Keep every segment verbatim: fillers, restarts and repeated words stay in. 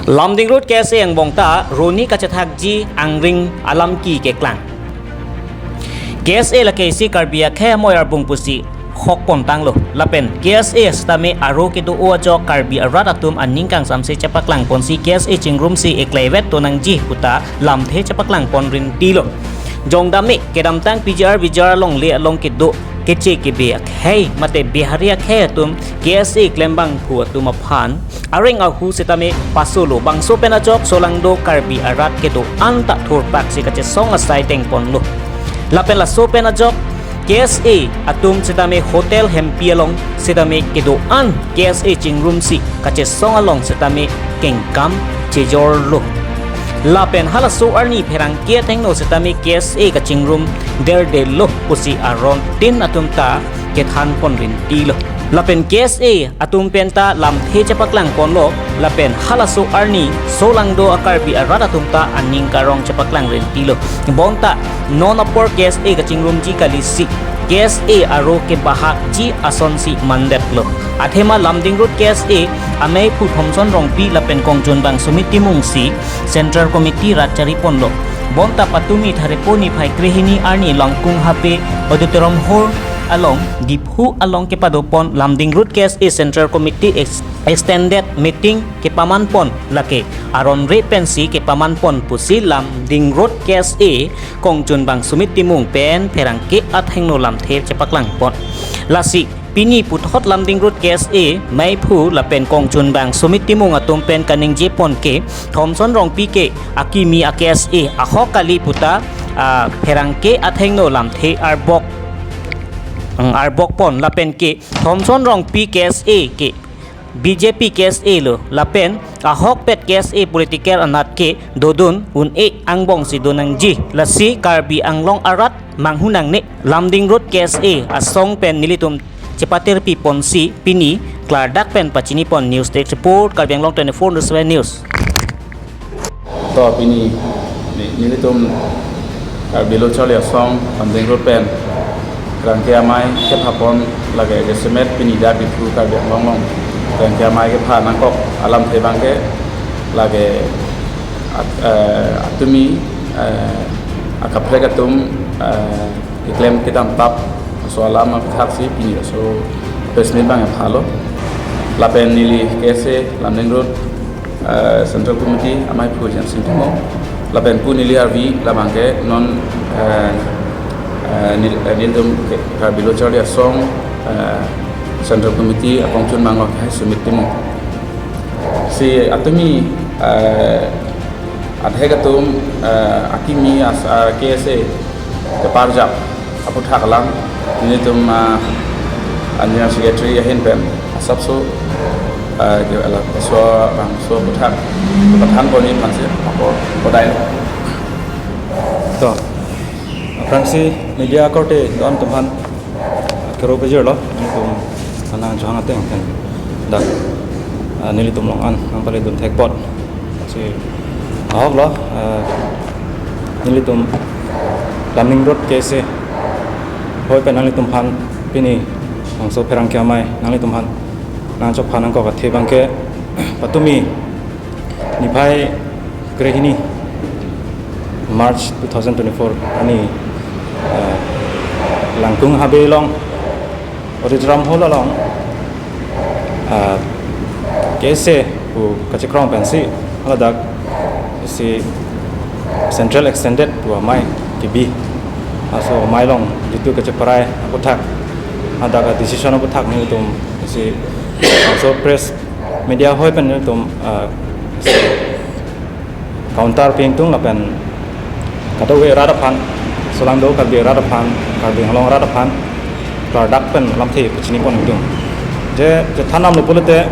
Lumding Road K S A angbong ta roni kachethakji angring alamki keklang. K S A lake isi Karbi akhei amoi arbung pusi hok pontanglo. Lapen K S A sitame aro kedo-o ajok Karbi arat atum aning kangsamse chepaklang ponsi K S A chingrumsi eklaivet tonangji puta lamthe chepaklang pon rintilo. Jongdam-e kedamtang P G R V G R alongle along kedo keche kebe akhei mate Bihari akhei atum K S A klembangphu atum aphan areng ahu sitame pasolo, bangso pen ajok solangdo Karbi arat kedo-an ta thurpaksi kachesong asai tengponlo. Lapen laso pen ajok K S A atum sitame hotel hempi along sitame kedo-an K S A chingrumsi kachesong along sitame kengkam chejorlo. Lapen halaso arni pherangke athengno sitame K S A kachingrum derdelo pusi aron tin atum ta kethan pon rintilo. Lapen K S A atum pen ta lamthe chepaklang ponlo, lapen halaso arni solangdo a Karbi arat atum ta aning karong chepaklang rintilo. Bonta non apor K S A kachingrumji kalisi K S A aro kebahakji asonsi mandetlo. Athema Lumding Road K S A ameiphu Thomson Rongpi lapen kongchunbang Sumit Timung si Central Committee rat chari ponlo. Bonta patumi Tharepo niphai krehini arni Langkung Habe Auditorium Hall along Diphu along kepado pon Lumding Road K S A Central Committee ex- extended meeting kepaman pon, lake aron re pensi kepaman pon pusi Lumding Road K S A kongchunbang Sumit Timung pen pherangke athengno lamthe chepaklang pon. Lasi pini puthot Lumding Road K S A meiphu lapen kongchunbang Sumit Timung atum pen kaningje pon ke Thomson Rongpi ke akimi a K S A ahok kali puta, ah, pherangke athengno lamthe arbok, mm, arbok pon lapen ke Thomson Rongpi K S A ke B J P K S A lo lapen ahokpet K S A political anat ke dodun un-e angbongsi donangji, lasi Karbi Anglong arat manghu nangne. Lumding Road K S A asong pen nelitum chepatirpi ponsi pini klardak pen pachini pon. News Desk Report, Karbi Anglong twenty-four into seven News. To pini ni- nelitum Karbi Lo Charli Asong Lumding Road pen pherangke amei kepha pon lake jasemet pini dak Diphu Karbi Anglong along pherangke amei kepha nangkok alamthe abangke lake at- eh, atumi, eh, akaprek atum, eh, keklem kedamtap aso alam aputhaksi pini aso press meet abang phalo. Lapen neli K S A Lumding Road, eh, Central Committee ameiphu Jensing Timung. Lapen pu neli arvi labangke non, eh, eh, nel- eh, nelitum ke Karbi Lo Charli Asong, eh, Central Committee akongchunbang lo ke hai Sumit Timung. Si atumi, eh, adhek atum, eh, akimi as- ah, K S A keparjap aputhak alam nelitum, ah, General Secretary ahin pen asapso, ah, ke ala so bangso aputhak pathan pon-i aphansi apor kodai. To, aphrangsi media akorte don atum aphan kero pejirlo, nelitum anang johang ateng pen dak, ah, nelitum along an nangpale dun thekpot. Si ahoklo, ah, nelitum Lumding Road K S A hoi pen nanglitum aphan pini bangso pherangke amei nanglitum aphan nangchok phan nangkok athe abangke patumi niphai krehini March two thousand twenty-four arni, eh, Langkung Habe along Auditorium Hall along, eh, K S A pu kachekrong pensi haladak isi Central Extended pu amei kebi, aso amei along jitu kacheparai aputhak, hadak a decision aputhak nelitum isi aso press media hoi pen nelitum, ah, counter pi ingtung lapen kadokave rat aphan, solangdo Karbi rat aphan, Karbi Anglong rat aphan klardak pen lamthe pachini pon ingtung. Je, je thanam lo pulote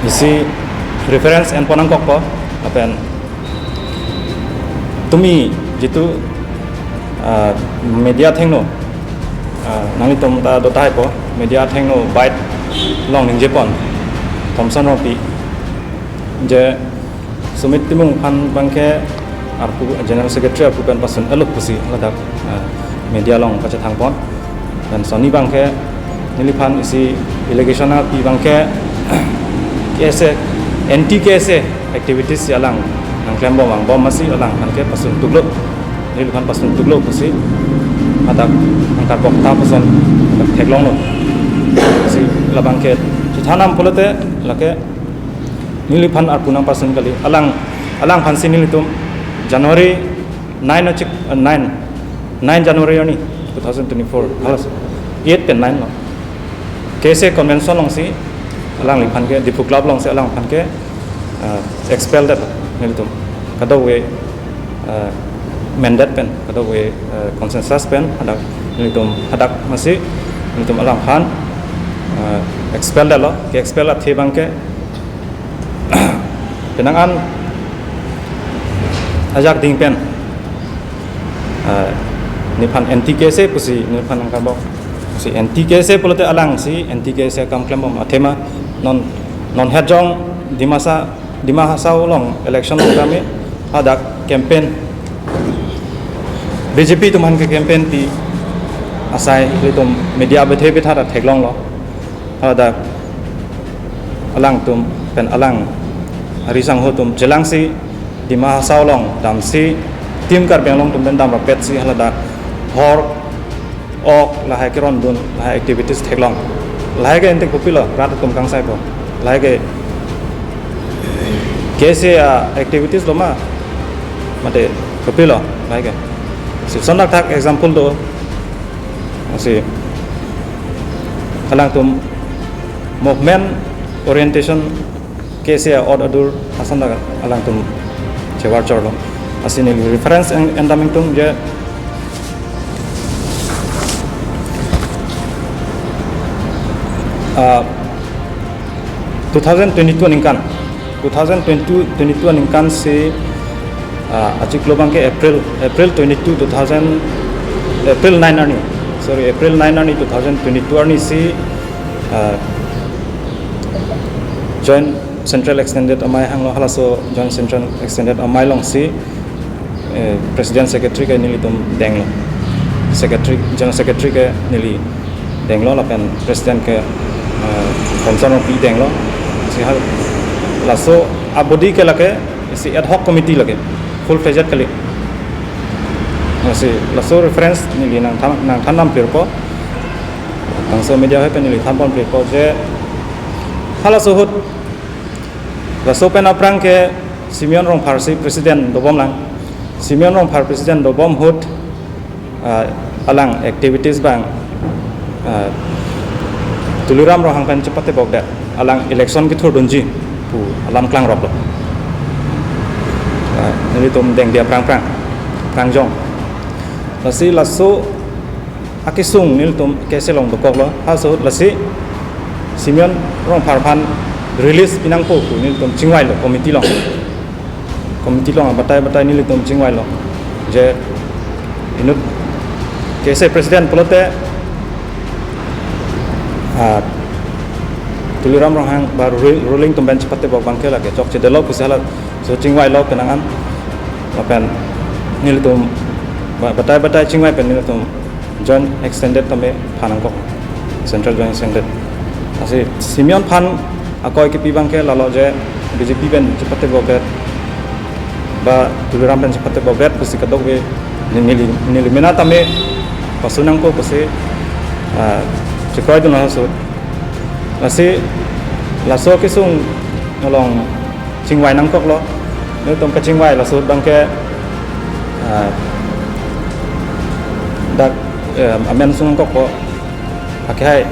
isi reference en pon nangkokpo lapen tumi jitu, ah, media athengno, ah, nanglitum ta dotaipo, media athengno bait along ningje pon Thomson Rongpi je Sumit Timung aphan abangke arpu General Secretary arpu pen pasun-etlo pusi ladak, ah, media along kachethang pon. Lapen sonni abangke neliphan isi allegation nangpi abangke K S A anti K S A activities si alang nangklembom angbong amatsi alangphan ke pasun tuklo. Neliphan pasun tuklo pusi hadak angkar bok ta pasun theklonglo. Si labang ke chethan nam pulote lake neliphan arpu nangpasun kali. Alang, alangphan si nelitum January nine achik, eh, nine, nine January arni two thousand twenty-four. Halas eight pen nine lo. K S A convention along si alangliphan ke Diphu Club along si alangphan ke, eh, expel det nelitum. Kadokave, eh, mandate pen, kadokave, eh, consensus pen, hadak nelitum hadak amatsi nelitum alangphan, eh, expel detlo, ke-expel athe abang ke penang an ajak ding pen, eh, neliphan anti K S A pusi neliphan nangkarbok. Si anti K S A pulote alang si anti K S A akam klembom athema non, non het jong Dimasa, Dima Hasao along election along kami hadak campaign, B J P atum aphan ke campaign pi asai nelitum media bethe betha ta theklonglo. Hadak alangtum pen alang ari sangho atum chelangsi Dima Hasao along damsi Team Karbi Anglong atum pen dam rapetsi haladak hor ok lahai kerondun, lahai activities theklong. Lahai ke entik kopilo, rat atum kangsaipo. Lahai ke K S A activities lo ma, mate kopilo lahai ke. Si lason thakthak example do. Si alangtum movement orientation K S A ot adur ason ta alangtum chevar chorlo. Lasi neli reference en-, endam ingtung je, ah, two thousand twenty-two aningkan, two thousand twenty-two, twenty-two aningkan si, ah, achiklo abang ke April, April twenty-two, two thousand, April nine arni, sorry, April nine arni two thousand twenty-two arni si, ah, Joint Central Extended Amei hanglo, halaso Joint Central Extended Amei along si, eh, President Secretary ke nelitum denglo. Secretary, General Secretary ke neli denglo lapen President ke, eh, Komson Rongpi denglo. Si hal laso a-body ke lake si ad hoc committee lake, full fledged kali. Si laso reference neli nangthan, nangthan nam pirpo. Bangso media hai pen neli thanpon pirpo je halaso ahut laso pen aphrang ke Simeon Rongphar si president dobom lang. Simeon Rongphar president dobom ahut, ah, alang activities abang, ah, Tuliram Ronghang pen chepatebok det, alang election kethurdunji pu alam klangroklo. Ah, nelitum dengdi aphrang phrang, phrang jong. Lasi laso akesung nelitum K S A along dokoklo, halaso ahut lasi Simeon Rongphar aphan release pinangpo pu nelitum chingvailo committee along. Committee along batai batai nelitum chingvailo je inut K S A president pulote, ah, Tuliram Ronghang ba ru-, ruling atum pen chepatebok abang ke lake chokchedetlo pusi halaso chingvailo penang an. Lapen nelitum ba-, batai batai chingvai pen nelitum Joint Extended tame phan nangkok, Central Joint Extended. Lasi Simeon aphan akoi kipi abang ke lalo je B J P pen chepatebok det ba Tuliram pen chepatebok det pusi kadokave ne-, neli, neli mena tame pasun nangpo pusi, ah, chekroidun laso. Lasi laso akesung along chingvai nangkoklo. Nelitum kachingvai laso abang ke, ah, dak, eh, amen sung nangkokpo. Akehai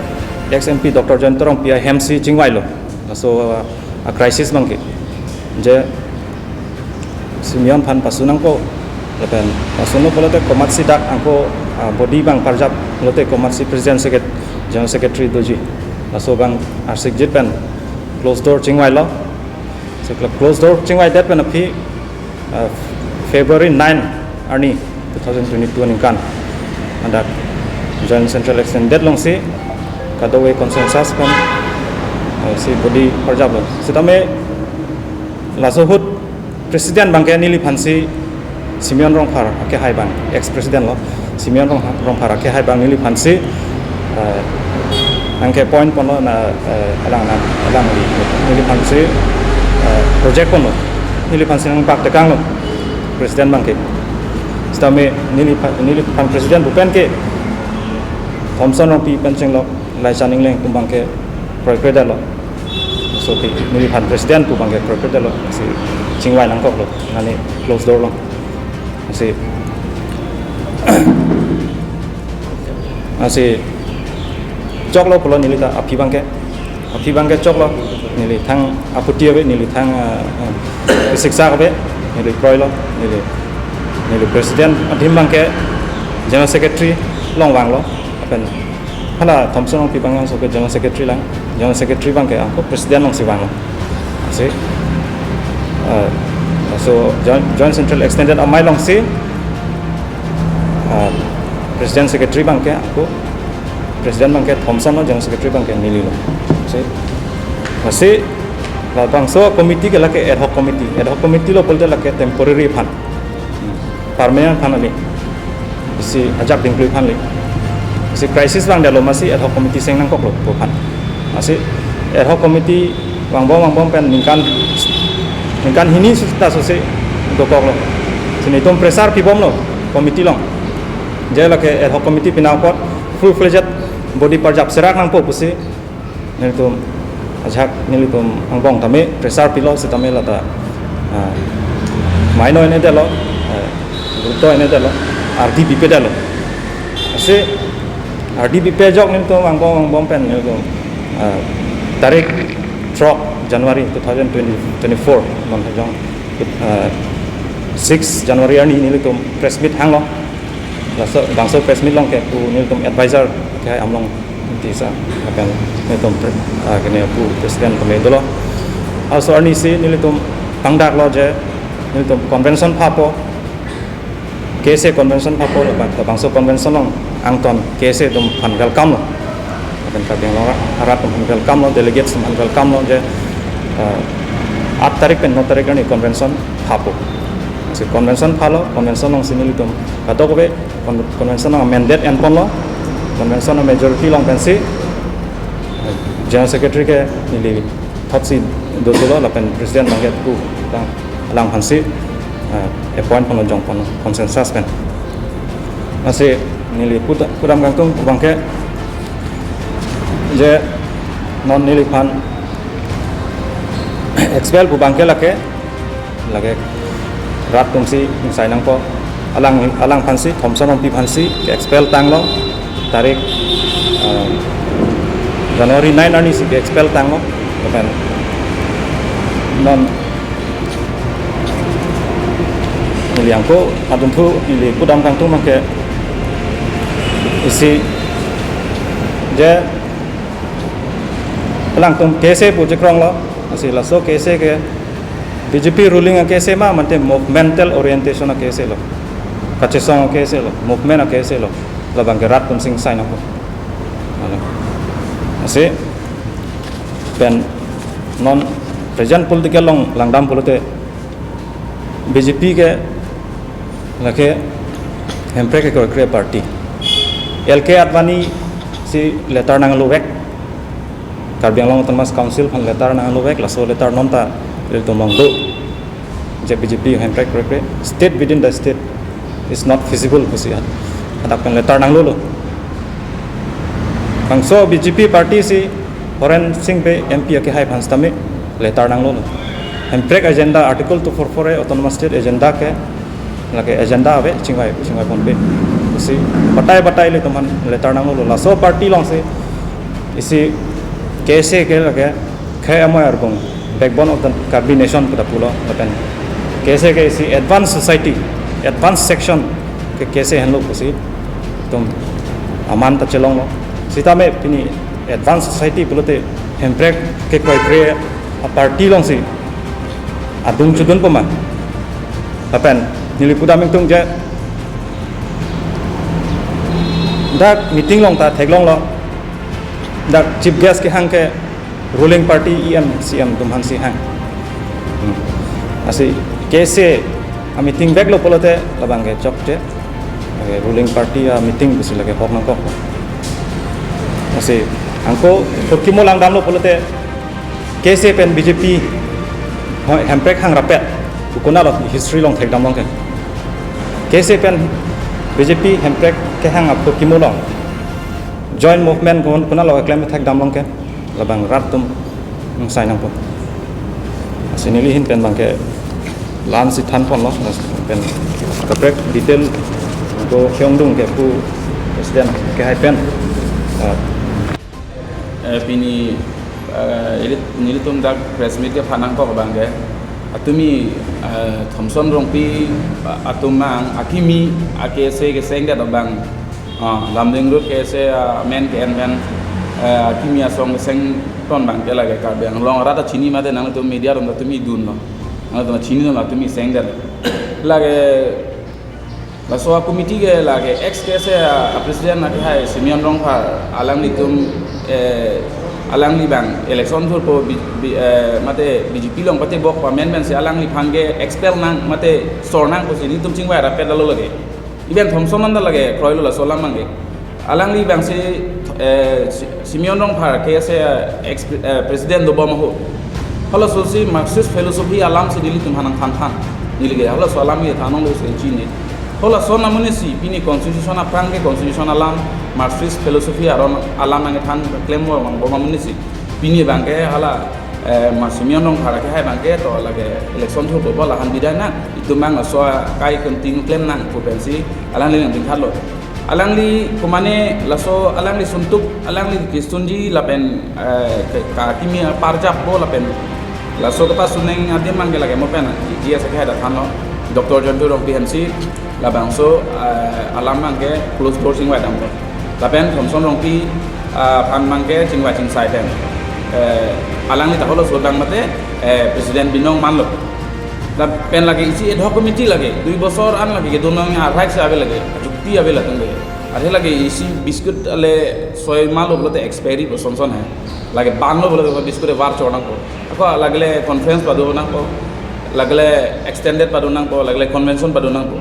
ex M P Doctor Jayanta Rongpi ahem si chingvailo. Laso, ah, a-crisis abang ke. Je Simeon aphan pasun nangpo. Lapen pasunlo pulote komatsi dak angko, ah, body abang parjap pulote komatsi president secret-, general secretary doji. Laso abang arsikjit pen closed door chingvailo. Si clo-, closed door chingvaidet pen aphi, ah, February nine arni two thousand twenty-two aningkan hadak Joint Central Extended along si kadokave consensus pen, ah, si body parjaplo. Sitame laso ahut president abang ke neliphan si Simeon Rongphar akehai abang, ex president lo, Simeon Rong-, Rongphar akehai abang neliphan si, eh, nangke-appoint ponlo na, eh, alang na, alang neli, neliphan si project ponlo, neliphan si nangpak tekanglo president abangke. Sitame neliphan, neliphan president pu pen ke Thomson Rongpi pen chenglok Laichan Engleng atum abangke kroikre detlo. So ke neliphan president pu abangke kroikre detlo. Si chingvai nangkoklo, nani close door lo. Si, si choklo pulo neli ta aphi abangke. Aphi abangke choklo, neli thang aphuti ave, neli thang, ah, ah, siksa ave, neli kroilo, neli, neli president adim abangke general secretary along vanglo, lapen hala Thomson Rongpi abang so ke general secretary lang, general secretary abangke ako president alongsi vanglo. Si, ah, so joint, joint central extended amei alongsi, ah, president secretary abangke ako, president abangke Thomson lo, general secretary abangke neli lo. Si, si, labangso committee ke lake ad hoc committee. Ad hoc committee lo pulote lake temporary aphan, permanent aphan kali. Si ajak dingklui aphan kali. Si crisis abang detlo masi ad hoc committee seng nangkoklo pu aphan. Masi ad hoc committee vangbom vangbom pen ningkan, ningkan hini sita sosi dokoklo. Si netum pressure pibomlo committee along. Je lake ad hoc committee pinang apot full fledged body parjap serak nangpo pusi nelitum ajak nelitum angbong tame pressure pilo sitame lata, ah, maino ene detlo, ah, guruto ene detlo, ardi bipe detlo. Si ardi bipe ajok nelitum angbong angbong pen nelitum, ah, tarik throk January two thousand twenty, twenty-four non hajong, ah, six January arni nelitum press meet hanglo. Laso bangso press meet along ke pu nelitum advisor ke Amlong Ingti sir, lapen nelitum pre-, ah, kene pu president kami dolo. Laso arni si nelitum pangdaklo je nelitum convention phapo, K S A convention phapo, lapen labangso convention along angton K S A atum aphan welcome lo. Lapen Karbi Anglong arat atum aphan welcome lo, delegates atum aphan welcome lo je, ah, aat tarik pen no tarik arni convention phapo. Si convention phalo, convention alongsi nelitum kadokave con-, convention along amended enponlo, convention a-majority along pensi general secretary ke neli thotsi dotulo lapen president abangke pu tang alang aphansi, eh, appoint ponlo, jong ponlo consensus pen. Lasi neli puta-, pudam kangtung abangke je non neliphan expel pu abangke lake, lake rat atumsi ingsai nangpo. Alang, alang aphansi, Thomson Rongpi aphansi ke-expel tanglo, tarik, eh, January nine arni si ke-expel tanglo. Lapen non neli ako adunthu neli pudam kangtung abangke isi je alangtum K S A pu chekronglo, lasi laso K S A ke B J P ruling a-K S A ma, mate movemental orientation a-K S A lo. Kachesong a-K S A lo, movement a-K S A lo. Labangke rat atumsi ingsai nangpo. Ano. Lasi pen non present political along langdam pulote B J P ke lake hemprek ke kroikre party. L K Advani si letter nangluvek. Karbi Anglong Autonomous Council aphan letter nangluvek, laso letter non ta ilitum along do. Je B J P hemprek kroikre, state within the state is not feasible pusi hat, hadak pen letter nanglolo. Bangso B J P party si Horen Sing Bey M P akehai aphan sitame letter nanglolo. Hemprek agenda, Article two four four A autonomous state agenda ke, lake agenda ave, chingvai, chingvai ponpe. Si batai batai ilitum aphan letter nanglolo. Laso party alongsi isi K S A ke lake khei amoi argung, backbone of the Karbi nation pu ta pulo, lapen K S A ke isi advanced society, advanced section ke K S A henlo pusi itum aman ta chelonglo. Sitame pini advanced society pulote hemprek ke kroikre a-party alongsi adung chodunpo ma. Lapen neli pudam ingtung je dak meeting along ta theklonglo, dak chief guest kehang ke ruling party E M, C M atum aphansi hang. Hmm. Lasi K S A a-meeting veklo pulote labangke chokche. Lake ruling party a-meeting pusi lake hok nangkok. Lasi ako thurkimo langdamlo pulote K S A pen B J P Hoi, Hemprek hang rapet, konatlo history along thekdam long ke. K S A pen B J P Hemprek kehang apor kimo along joint movement kon-, konatlo keklem thekdam long ke. Labang rat atum nungsai nangpo. Lasi neli ahin pen abang ke la-ansi thanponlo, pen kaprek detail do Kheongdung ke pu president kehai pen. Ah, eh, pini, eh, ili, nelitum dak press meet kephan nangkok abang ke, atumi, eh, Thomson Rongpi, ah, atum mang akimi a-K S A kesengdet abang, ah, Lumding Road K S A, ah, men ke-en pen, eh, akimi asong kesengton abang ke lake Karbi Anglong arat ta chini mate nangtum media atum ta tumi dunlo. Nangtum chini dunlo, tumi sengdet. Lake laso a-committee ke lake ex K S A a-president akehai Simeon Rongphar, alanglitum, eh, alangli abang election thurpo bi-, bi-, eh, mate B J P along patebok pamen pensi alangliphan ke expel nang mate sor nang pusi nelitum chingvai rapet alo lake. Even Thomson anta lake kroilo laso alam abang ke. Alangli abangsi, eh, Si-, Simeon Rongphar K S A ex, eh, president dobom ahut, halasosi Marxist philosophy alamsi nelitum aphan nangthanthan. Neli ke halaso alam ke than longlo pusi chini. Halaso amonitsi pini constitution aphrang ke constitution alam, Marxist philosophy aron alam nangthan klemvoi vangbom amonitsi pini abang ke hala, eh, ma Simeon Rongphar akehai abang ke to lake election thurpo lahan bidai nang, itum abang laso akai continue klem nang pu pensi alangli nangdingthatlo. Alangli komane laso alangli suntuk, alangli kestunji lapen, eh, ke-, ka kimi apar jappo lapen laso kepasun nang adim abang ke lake mo pen, G S akehai ta thanlo, Doctor Jointu Rongpi aphansi labangso, eh, alam abang ke close door chingvai damlo. Lapen Thomson Rongpi, ah, aphan abang ke chingvai chingsai pen, eh, alangli ta halaso abang mate, eh, president binong manlo. Lapen lake isi ad hoc committee lake, dui bosor an lake kedun nang a-right si ave lake, jukti ave latum ke. Athe lake isi biscuit ale soi malo pulote expiry po son son hai. Lake banlo pulote biscuit evar chor nangpo. Ako lagile conference pado nangpo, lagile extended pado nangpo, lagile convention pado nangpo.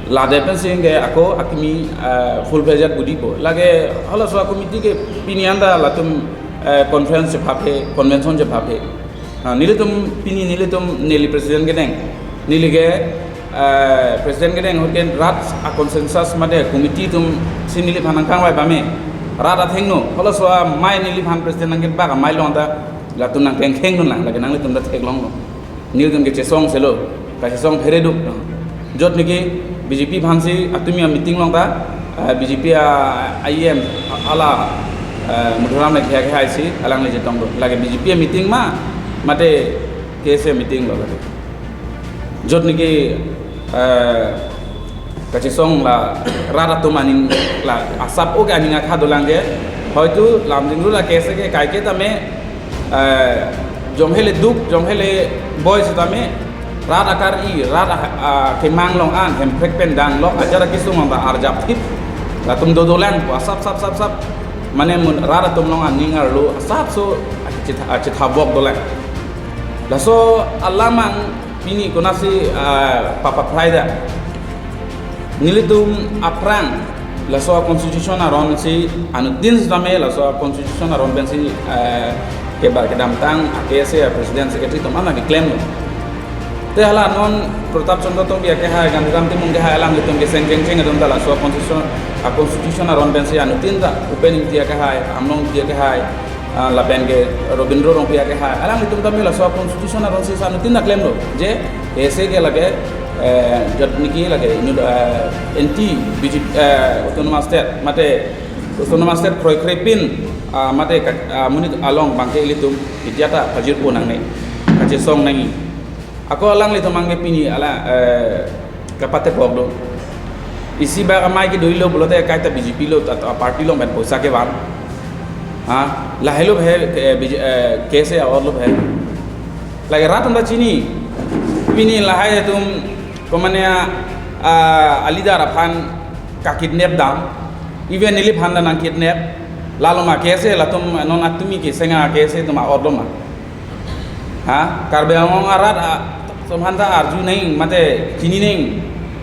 Ladak pensi ke ako akimi, eh, full fledged budi po. Lake halaso a-committee ke pini anta latum, eh, conference chephaphe, convention chephaphe. Ah, nelitum pini nelitum neli president kedeng. Neli ke, eh, president kedeng ahut ke rat a-consensus mate committee atumsi neliphan nangkangvai pame. Rat athengno, halaso amei neliphan president nangketbak amei along ta latum nangkhengkheng dunlang, lake nanglitum ta theklonglo. Nelitum kechesong selo, kachesong phereduk. Jot niki B J P aphansi atumi a-meeting along ta, eh, B J P a-, I M hala, eh, Madhuram Laikhia akehai si alangli chetongdun. Lake B J P a-meeting ma, mate K S A meeting lo lake. Jot niki, eh, kachesong la rat atum aning la asap ok aning akha dolang ke, hoitu Lumding Road a-K S A ke kaike tame, eh, jong hele duk, jong hele boi setame, rat akar-i, rat a, a, kemang along an, Hemprek pen dang lok ajar akisung anta arjap thip, latum dodolang, asap sap sap sap, mane mun rat atum along aning arlo asapso chitha-, chithabok dolang. Laso alam abang pini konatsi, ah, papaphrai da. Nelitum aphrang laso constitution aron si anuttin setame laso constitution aron pensi, eh, keba kedamtang a-K S A president secretary atum an keklem lo. Te hala non Pratap Chandra Tokbi akehai, Gandhiram Timung akehai alanglitum keseng chengcheng atum ta laso constitution, a-constitution aron pensi anuttin ta Bhupen Ingti akehai, Amlong Ingti akehai, ah, lapen ke Rabindra Rongpi akehai, alanglitum tame laso constitution aron si anuttin ta klemlo je K S A ke lake, eh, jat niki lake inu, eh, anti B J P, eh, autonomous state, mate autonomous state kroikre pin, ah, mate ka, ah, monit along abangke ilitum idiata pajirpo nangne, kachesong nangji. Ako alanglitum abangke pini ala, eh, kapatebok do. Isi bak amei kedoilo pulote kaita B J P lo, ta, ta party along pen poisa kevan. Ha, lahelo he, eh, B J, eh, K S A a-ot lo he. Lake rat atum ta chini. Pini lahai atum komane a, a, a-leader aphan kakidnap dam. Even neliphan ta nangkidnap. Lalo ma K S A latum non atumi keseng a-K S A atum a-ot lo ma. Ha, Karbi Anglong arat a, atum aphan ta arju nang, mate chini nang.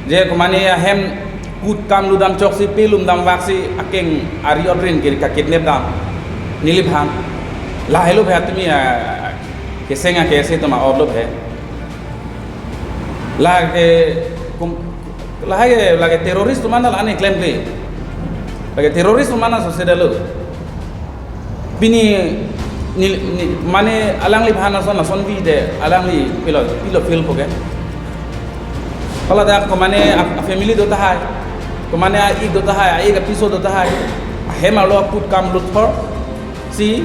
Je komane ahem kut kam ludam choksi pelum damvaksi akeng ari otrin ke kakidnap dam. Neliphan. Lahelo he atumi a, Keseng a-K S A atum a-order he. Lake kum, lake, lake terrorist atum an la ani klemkle. Lake terrorist atum an sose dalo. Pini ni, ni, mane alangliphan ason ason bide alangli pilo pilo feel poke. Kalau dak komane a, a family do tahai, komane a-ik do tahai, a-ik apiso do tahai, ahem arlo aput kam lut thor si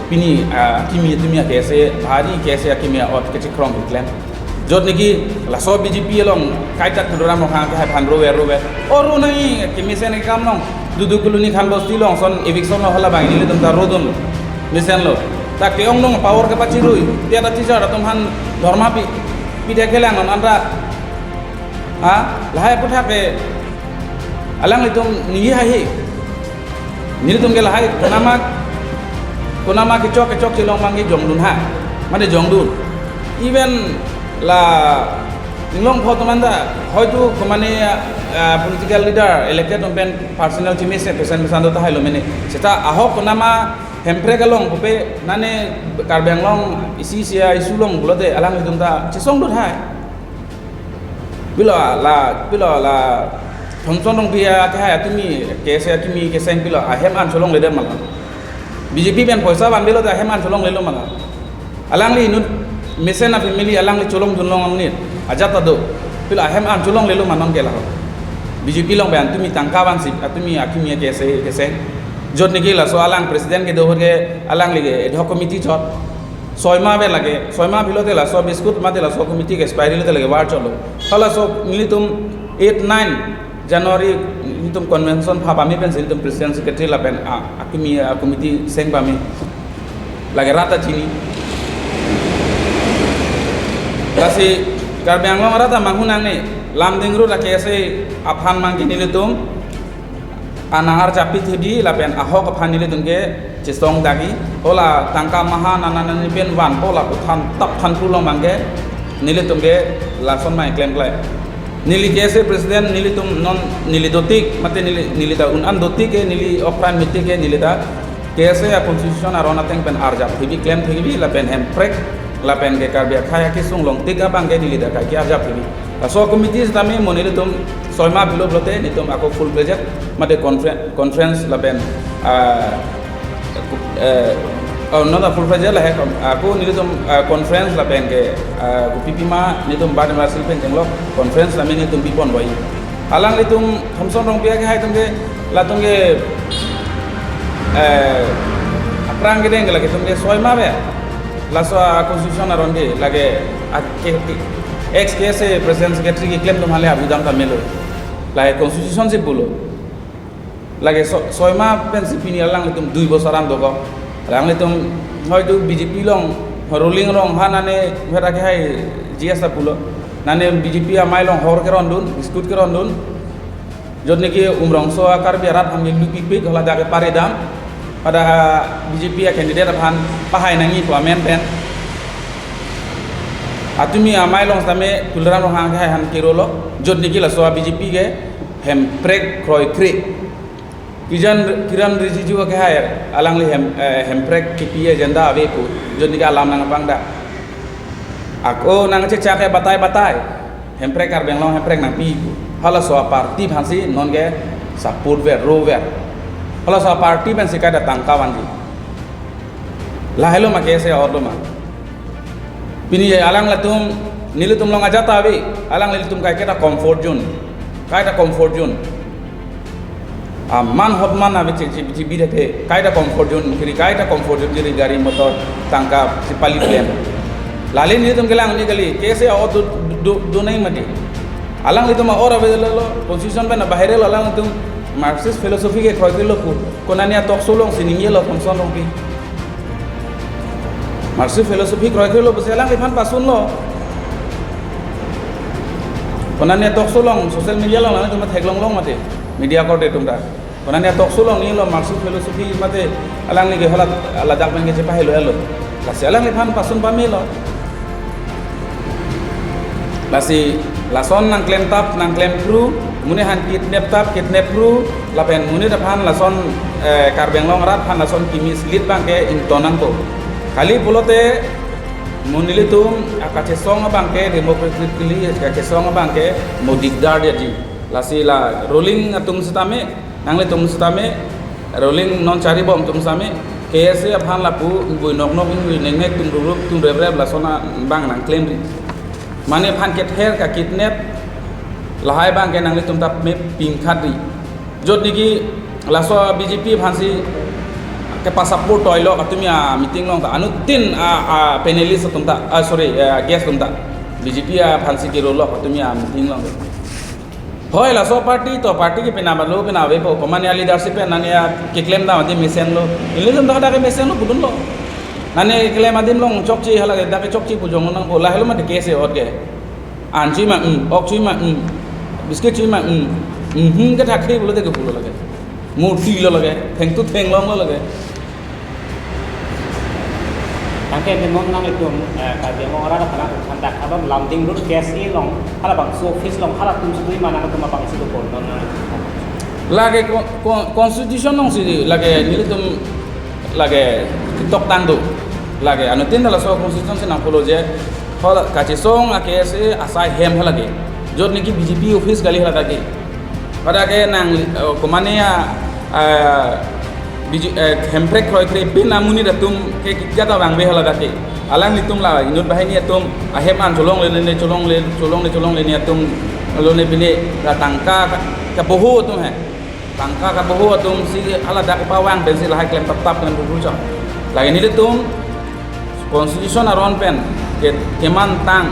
pini, ah, kimi tumi a-K S A, bhari K S A akimi a-ot kechikrong keklem. Jot niki laso B J P along kaita Tuliram Ronghang ke hai phan rover rover. Oru nai kemesen kam nong. Dudu Colony Khan Bosti along son eviction lo hala bang nelitum ta rodunlo. Mesenlo. Ta ke-ong nong power kepachirui. Dia ta teacher atum aphan dharma pi, pi dia kelang non anra. Ha? Lahai aphuthak ke alanglitum ningje haihe. Nelitum ke lahai konama, konama kechok kechok chelong abang ke jongdun ha. Mane jongdun. Even la Inglong pho atum an ta, hoitu komane, ah, political leader, elected atum pen personal chimese pesen pesan do tahai lo mene. Seta ahok konama Hemprek along pupe nane Karbi Anglong isi isi a-issue along pulote alanglitum ta chesong do tahai. Pilo la, pilo la, Thomson Rongpi akehai atumi, K S A atumi keseng pilo, ahem an cholongledam ma la. B J P pen poisa vanvelo ta ahem an cholonglelo ma la. Alangli inut mesen a family alangli cholongdun long angnit. Ajat ta do. Pilo ahem an cholonglelo ma non ke la. B J P along pen atumi tangka vansi, atumi akimi K S A keseng. Jot niki laso alang president kedo ahut ke alangli ke ad hoc committee chot. Soi ma ave lake, soi ma pulote laso biscuit mate laso committee ke expiry lote lake var chotlo. Halaso nelitum eight nine January nelitum convention pha pame pensi nelitum president secretary lapen a, akimi a committee seng pame. Lake rat ta chini. Lasi Karbi Anglong rat ta manghunang ne Lumding road a-K S A aphan abang ke nelitum ana arjap pithebi lapen ahok aphan nelitum ke chesong dagi. Hala tangka maha nana nani pen vanpo la kothan tap than pulo abang ke nelitum ke lason mai klemkle. Neli K S A president nelitum non neli dotik mate neli, neli ta un an dotik ke neli okran mitik ke neli ta K S A a constitution aron ateng pen arjap thebi klem thebi lapen Hemprek lapen ke Karbi akhei akesung longtik abang ke neli ta kaike arjap thebi. Laso committee sitame mo nelitum soi ma pulo pulote nelitum ako full fledged mate confer-, conference lapen, ah, eh, oh, not a full fledged la he, kom-, ako nelitum, ah, conference lapen ke, ah, kopi pima nelitum bar anniversary pen chenglok conference tame nelitum pipon boi. Alanglitum Thomson Rongpi akehai atum ke latum ke, eh, aphrang kedeng ke lake atum ke soi ma ave. Laso a constitution aron ke lake a ke, ke, ex K S A president secretary keklem atum hale abidam ta melo. Lake constitution si pulo. Lake so, soi ma pensi pini alanglitum dui bosor an dokok. Alanglitum hoitu B J P along ruling along ha nane mera ke hai G S ta pulo. Nane B J P amei along hor kerondun, biscuit kerondun. Jot niki Umrongso a Karbi arat aphan ke lupikpik hala dak ke paridam. Pada B J P a candidate aphan pahai nangji pu amen pen. Atumi amei along sitame Tuliram Ronghang ke hai aphan kerolo. Jot niki laso a B J P ke Hemprek kroikre. Kijan, Kiren Rijiju akehai alangli hem, eh, Hemprek kipi agenda ave pu. Jot niki alam nangpangdak. Ako nangchechak ke batai batai. Hemprek Karbi Anglong Hemprek nangpi pu. Halaso a party aphansi non ke support ver, ro ver. Halaso a party pensi kaita tangka vanji. Lahelo ma K S A order ma. Pini alanglitum, nelitum along ajat ta ave, alanglitum kaike ta comfort zone. Kaita comfort zone. Aman hotman ave che, che, che, bide pe, kaita comfort zone, kiri kaita comfort zone, kiri gari motor, tangka, si pali plan. Lale nelitum kelang ni kali, K S A order do, do, do nai mati. Alanglitum a-order ave lo, constitution pen bahire lo, alanglitum Marxist philosophy ke kroikrelo pu. Konani a-talk show alongsi ningjelo Thomson Rongpi. Marxist philosophy kroikrelo pusi alangliphan pasunlo. Konani a-talk show along social media along alanglitum theklong long mati. Media korte atum ta. Konani a-talk show along nilo Marxist philosophy mate alangli ke hala ladak pen ke chepahelo elo. Lasi alangliphan pasun pamelo. Lasi lason nangklem tap, nangklem phru, monit aphan kidnap tap, kidnap phru, lapen monit aphan lason, eh, Karbi Anglong arat aphan lason kimislead abang ke ington nangpo. Kali pulote Mo nelitum akachesong abang ke democratically kachesong abang ke mo dikdar dia ji. Lasi la ruling atum sitame, nanglitum sitame, ruling non charibom atum sitame, K S A aphan lapu ingvoi noknok ingvoi nengnek tum rurup tum revrep lason abang nangklemri. Mane aphan kether ka kidnap lahai abang ke nanglitum ta me pingkhatri. Jodi ke laso B J P aphansi kepasupport toilo atum ya meeting along ta anuttin a, a panelist atum ta, ah, sorry, eh, guest atum ta B J P aphansi kirolok atum ya meeting along. Hoi laso party to party ke pina balo pina avepo, komane a leadership pen nani ya keklem dam adim mesenlo. Ilitum dak dak mesenlo pudunlo. Nani keklem adim along chokche hala dak chokche pu jong nangpo, lahelo mate K S A ot ke. An chui ma, mm, ok chui ma, mm. Biscuit chui ma, mm. Mm, hmm, kethak thei pulote ke pulo lake. Murti lo lake, thengtu thenglong lo lake. Tangke ante non nanglitum, eh, Karbi Anglong arat aphan than dak along Lumding Road K S A along, halabangso office along, halatum sudui ma nangtum abangsi dokok non nang. Lake con-, con-, constitution alongsi lake nelitum lake toktang do. Lake anuttin ta laso constitution si nangpolo je, hol kachesong a K S A asai hem halake. Jodi ke B J P office kali hala dak ke. Pada ke nang, eh, komane ya, eh, B J, eh, Hemprek kroikre pen amonit atum ke kijat abang be hala dak ke. Alanglitum la inut banghini atum ahem an cholongle ne cholongle, cholongle cholongle ne atum lone pine la tangka ka, kaboho atum he. Tangka kaboho atumsi hala dak pavang pensi lahai klem tap tap klem bubur chok. Lake nelitum constitution aron pen ke, kemantang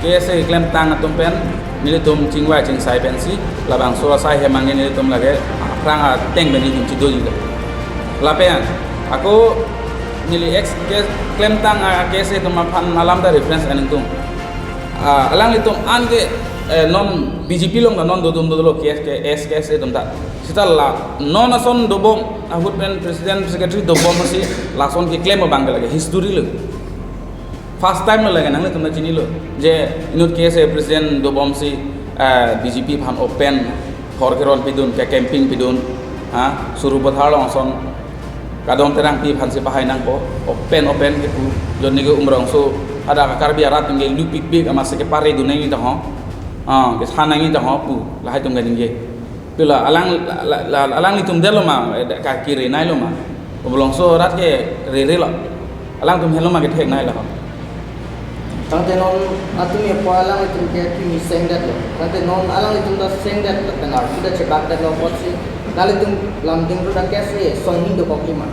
K S A klemtang atum pen nelitum chingvai chingsai pensi labangso asai hem angke nelitum lake aphrang ateng pen nelitum chidoji. Lapen ako neli ex ke klemtang a K S A atum aphan alam ta reference aning tum. Ah, alanglitum anke, eh, non B J P along ta non dodum dodolo K S, K S, K S A atum ta. Seta la non ason dobom ahut pen president secretary dobomsi lason keklem abang ke lake history lo. First time lo lake nanglitum ta chinilo. Je inut K S A president dobomsi, eh, B J P aphan open hor keron pidun, ke camping pidun, ha, Sarupathar along ason Kadom Terangpi aphansi pahai nangpo, open open kepu, jonni ke Umrongso, ada Karbi arat ningke lupik bik amatsi kepare dun nangji tahong, ah, kesan nangji tahong pu, lahai atum kaningje. Pila alang, la, la, la, alanglitum detlo ma, eh, ka kiri nailo ma. Umrongso arat ke rere lo. Alangtum helo ma kethek nailo. Tangte non atum ya po alanglitum ke kimi sengdetlo. Tangte non alanglitum ta sengdet, tangte nar kita chebakdetlo apotsi nanglitum Lumding Road a K S A songni dokok lima.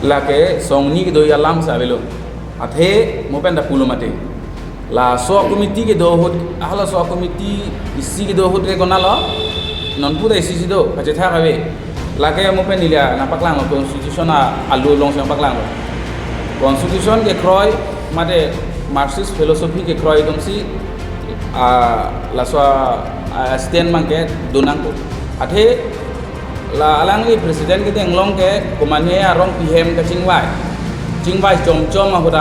Lake songni kedo alam si avelo. Athe mo pen ta pulo mati. Laso committee kedo ahut, ah, laso committee isi kedo ahut ke konatlo, non pu ta isi si do, kachethak ave. Lake mo pen neli nangpaklanglo constitution a alu alongsi nangpaklanglo. Constitution kekroi mate Marxist philosophy kekroi atumsi, ah, laso, ah, stand abang kedo nangpo. Athe la alangli president kedeng along ke komane arong pi hem kachingvai. Chingvai chomchom ahut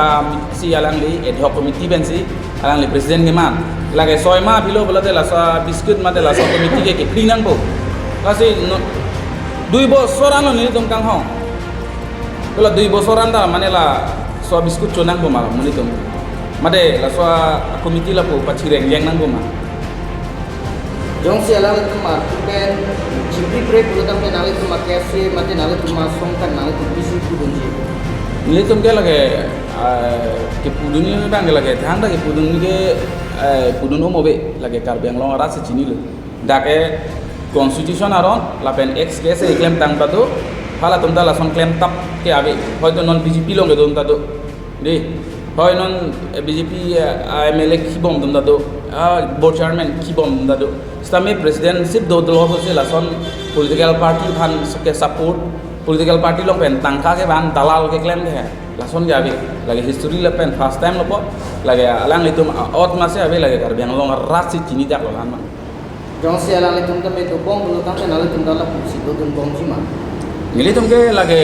si alangli ad hoc committee pensi alangli president keman. Lake soi ma pilo pulote laso biscuit mate laso committee ke kepri nangpo. Lasi no, dui bosor anlo nelitum kanghong. Pula dui bosor anta mane laso biscuit cho nangpo ma nelitum. Mate laso committee lapu pachireng jeng nangpo ma. Jongsi alanglitum arpu pen chipri pre pulo tangte nanglitum a K S A mate nanglitum asong pen nanglitum pisi pudunji. Nelitum ke lake, ah, kepudunji abang ke lake, thangta kepudunji ke, eh, pudun om ave lake Karbi Anglong arat si chinilo. Dak ke constitution aron, lapen ex K S A klemtang ta do, halatum ta lason klem tap ke ave, hoito non B J P along kedo atum ta do. Dei, hoi non, eh, B J P, eh, M L A kibom atum ta do, ah, board chairman kibom atum ta do. Sitame president sip do dolo si lason political party aphan ke support, political party along pen tangka kevan dalal keklem ke. Lason ke ave, lake history lapen first time lo po, lake alanglitum, ah, ot masi ave lake Karbi Anglong arat si chini daklo lan ma. Jongsi alanglitum tame dobom pulo tangte nanglitum ta lapusi dodunbomji ma. Nelitum ke lake